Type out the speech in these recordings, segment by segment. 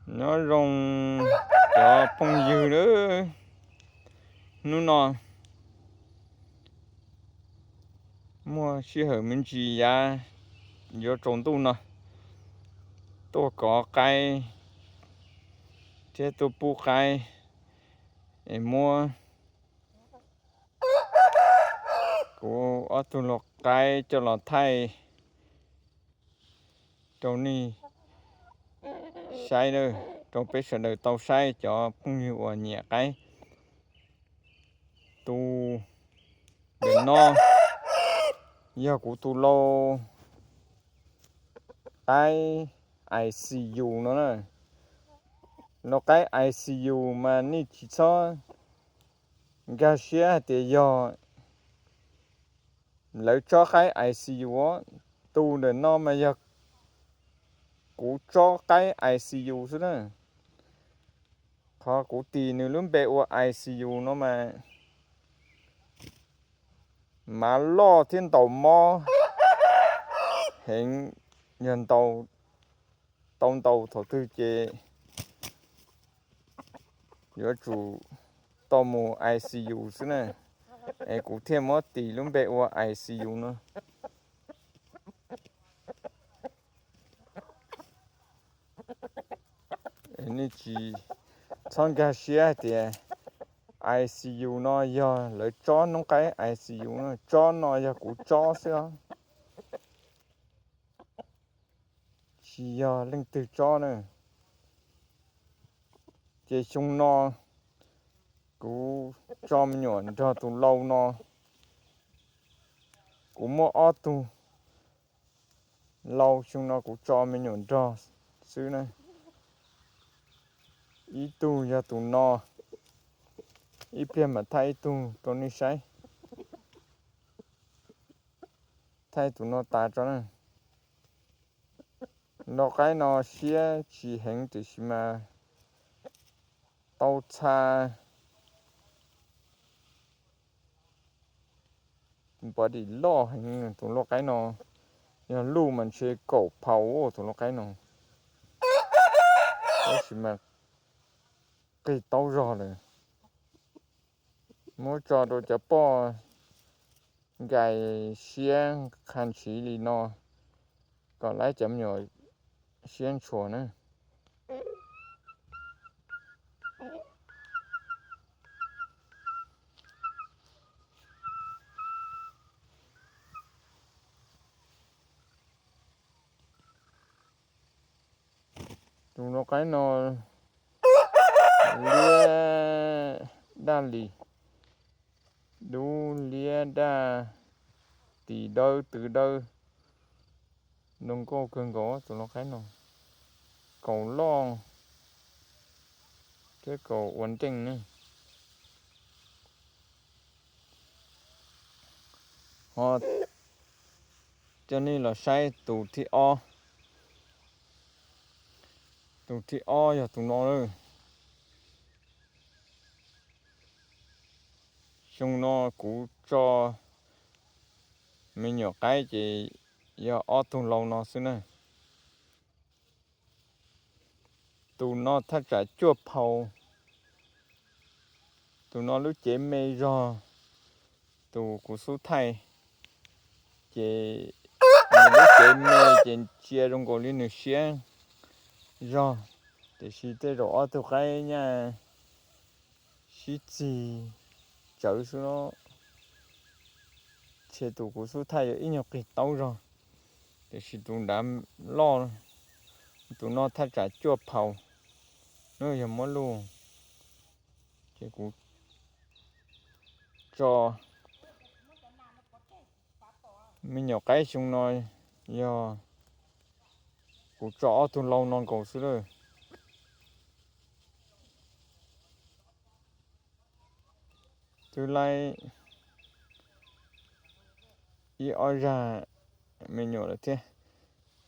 Nyob zoo cov phooj ywg lawm, hnub no muaj sij hawm me ntsis yav yuav tsaus ntuj no tuaj kov qaib thiab tuaj pub qaib es muab kuv ob tug lau qaib coj los thaij rau nej saib, rau peb sawv daws tau saib cov phooj ywg uas nyiam qaib. Tus ntawm no yog kuv tus lau qaib I C U no na. Lau qaib I C U mas nej tsis txhob nkag siab hais tias yog lawv tsob qaib I C U. Tus ntawm no mas yog kuv tsob qaib I C U xwb na. Qhov kuv tis nws lub npe ua I C U no mas mav loj thiab ntaus mob heev, yog ntaus, tau ntaus thaum twg ces yuav tsum tau mus I C U xwb na. Es kuv thiaj muab tis lub npe ua I C U no. Nej tsis txhob nkag siab hais tias I C U no yog lawv tsob noob qaib I C U no, tsob no yog kuv tsob xwb os, tsis yog leej twg tsob na. Ces xyoo no kuv tso me nyuam nrog tus lau no, kuv muaj ob tug lau, xyoo no kuv tso me nyuam nrog xwb na. Ib tug yog tus no, ib pliag mam thaij ib tug rau nej saib. Thaij tus no tas tso na. Lau qaib no siab tsis heev tiam sis mas tau txha npov dim loj heev. Tus lau qaib no yog luj mas ntshe kaum phaus tus lau qaib no, tab sis mas qig taub zog lawm. Muab tso rau cov poj nkais siab qha ntshiv li no kom laib cov me nyuam siab ntshua na. Tus lau qaib no liab daj li, dub liab daj, tis dawb tw dawb, zoo nkauj kawg nkaus tus lau qaib no. Kaus loj thiab kaus ua nreej ne. Ho coj nej los saib tus thib ob. Tus thib ob yog tus no lawm. Xyoo no kuv tso me nyuam qaib ces yog ob tug lau no xwb na. Tus no thaj tsam cuaj phaus. Tus no lub cev me zog tus kuv xub thaij, ces nws lub cev me ces ntsia zoo nkaus li nws siab zog, tiam sis tej zaum ob tug qaib nyaj sib txig tsawv xwb no. Ces tus kuv xub thaij yog ib nyuag qig taub zog, tiam sis tus nrad loj, tus no thaj tsam cuaj phaus, nws yog muab luj. Ces kuv tso me nyuam qaib xyoo no yog kuv tso ob tug lau no nkaus xwb lawm. Twb laib ib ob zag me nyuam lawm thiab.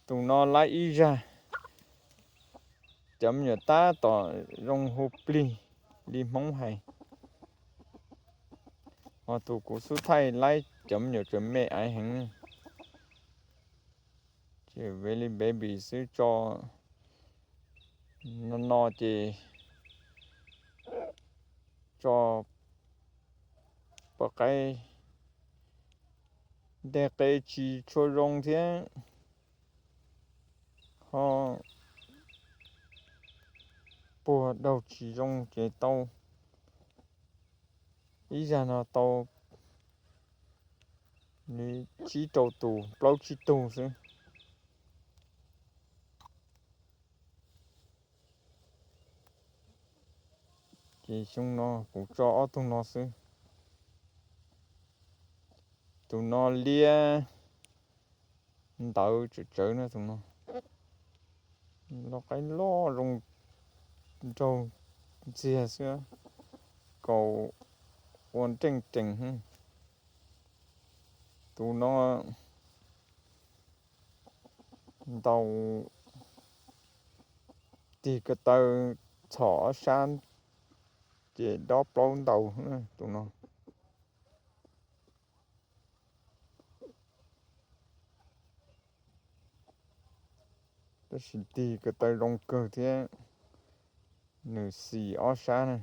Tus no laib ib zag, cov me nyuam tab tom zoo hu plig li Hmoob hais. Ho tus kuv xub thaij laib cov me nyuam tseem me aiv heev, very baby xwb, tso No no ces tso poj qaib ntej qe tsis tshua zoo thiab ho puag daug tsis zoo ces tau ib zag no tau li tsib rau tus plaub tsib tug xwb. Ces xyoo no kuv tso ob tug no xwb. Tus no liab ntawv tsawv tsawv na tus no. Lau qaib loj zoo nraug ntxiag xwb, kaus ua nreej rees. Tus no ntaus tig ko taw txhom ob sab ces dob plaub ntaus tus no. Tab sis tig ko taw zoo kawg thiab nws xis ob sab na.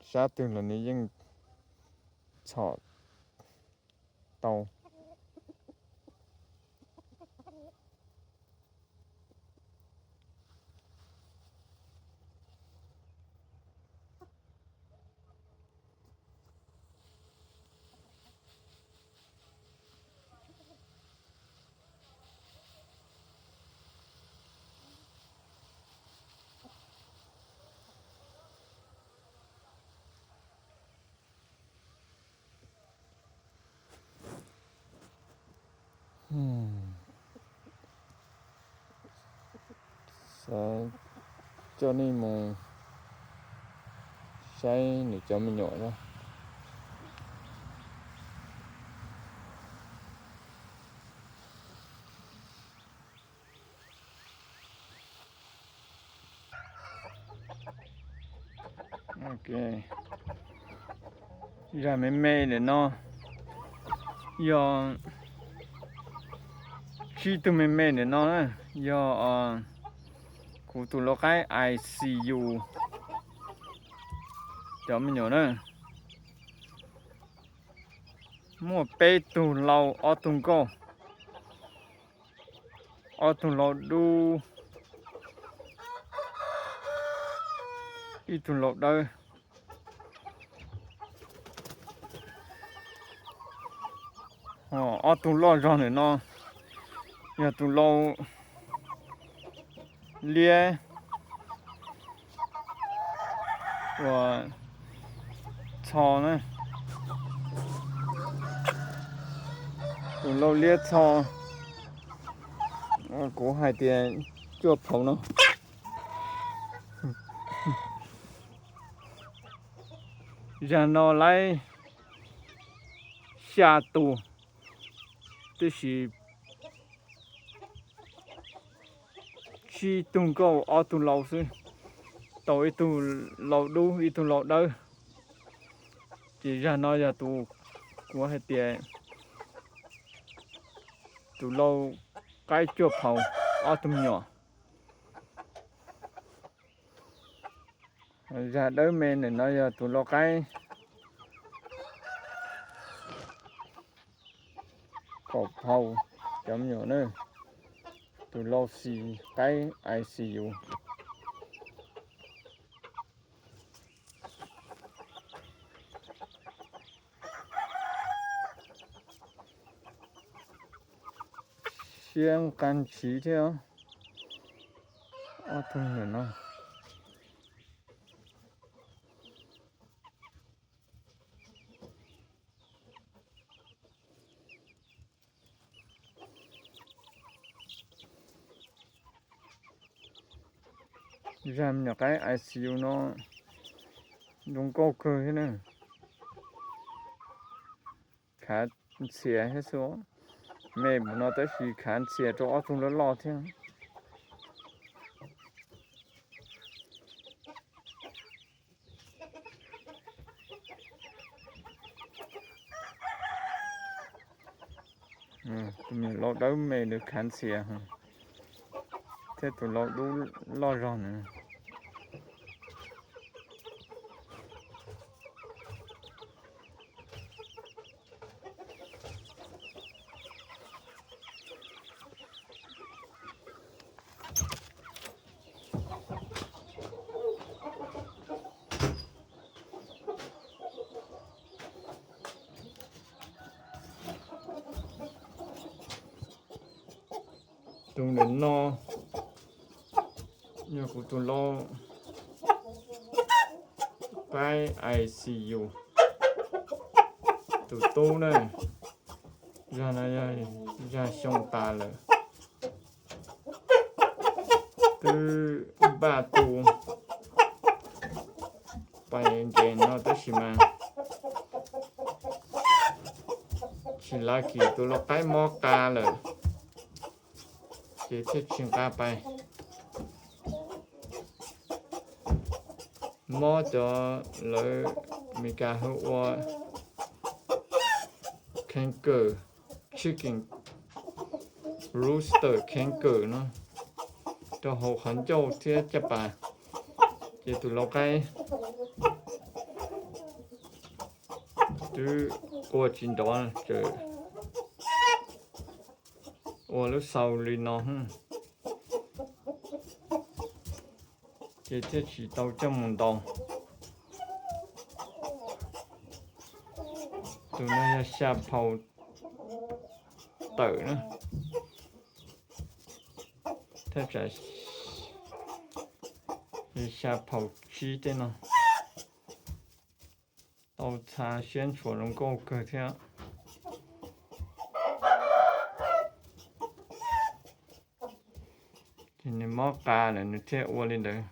Sab twg los nws yeej txhom tau. Xav coj nej mus saib nws cov me nyuam na. Zaj me me ntawm no yog tsib tug me me ntawm no na, yog kuv tus lau qaib I C U cov me nyuam na. Muaj peb tug lau, ob tug nkauj, ob tug lau dub, ib tug lau dawb. Ob tug loj zog ntawm no yog tus lau liab uas txho na, tus lau liab txho, kuv hais tias cuaj phaus no. Zag no laib xya tus, tab sis tsib tug nkauj ob tug lau xwb, tau ib tug lau dub ib tug lau dawb. Ces zag no yog tus kuv hais tias tus lau qaib cuaj phaus ob tug me nyuam. Zag dawb me ntawm no yog tus lau qaib kaum phaus cov me nyuam na, tus lau xis qaib I C U. Siab nqa ntsiv thiab ob tug ntawm no. Zag me nyuam qaib I C U no zoo nkauj kawg thiab na. Khav ntxhias thiab xwb, me mus no tab sis khav ntxhias rau ob tug loj loj thiab. Tus me nyuam lau dawb me nws khav ntxhias, thiab Thiab tus lau dub loj zog na. Tus ntawm no yog kuv tus lau qaib I C U tus tub na, zag no yog zag xyoo tas lawm, twb npaj tu pais nkees no tab sis mas tsis lav kis tus lau qaib mob qa lawm, ces thiaj tsis nqa pais. Mob cov lawv Meskas hu ua canker, chicken, rooster canker no rau hauv qhov ncauj thiab caj pas, ces tus lau qaib twb qua tsis nrov, tseem ua lub xaus li no, ces thiaj tsis tau coj mus ntaus. Tus no yog xya phaus tawm na, thaj tsam xya phaus tsib tej no. Tau txha siab ntshua zoo nkauj kawg thiab. Ces nws mob qa lawm nws thiaj ua li ntawd.